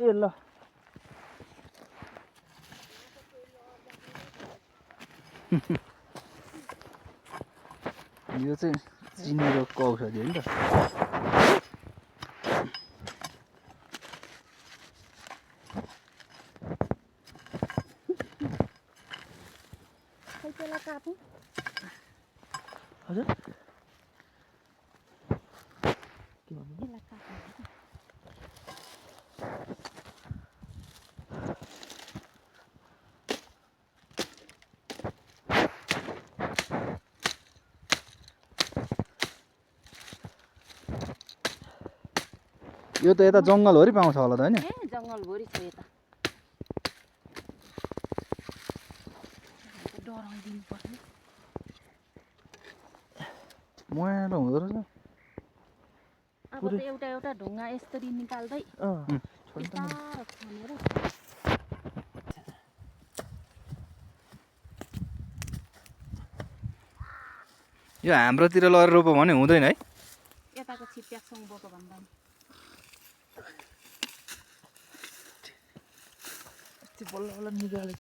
ए ल यो चाहिँ चिनी रोगको औषधि हो नि त हजुर के भन्नु यो त यता जङ्गलभरि पाउँछ होला त हैन जङ्गलभरि छ यता डराइदिनु पर्ने मयालो हुँदो रहेछ अब त एउटा एउटा ढुङ्गा यसरी निकाल्दै बिस्तारो खनेर यो हाम्रोतिर लगेर रोप्यो भने हुँदैन है यताको छिप्याकसँग बोको भन्दा बल्ल बल्ल निकाले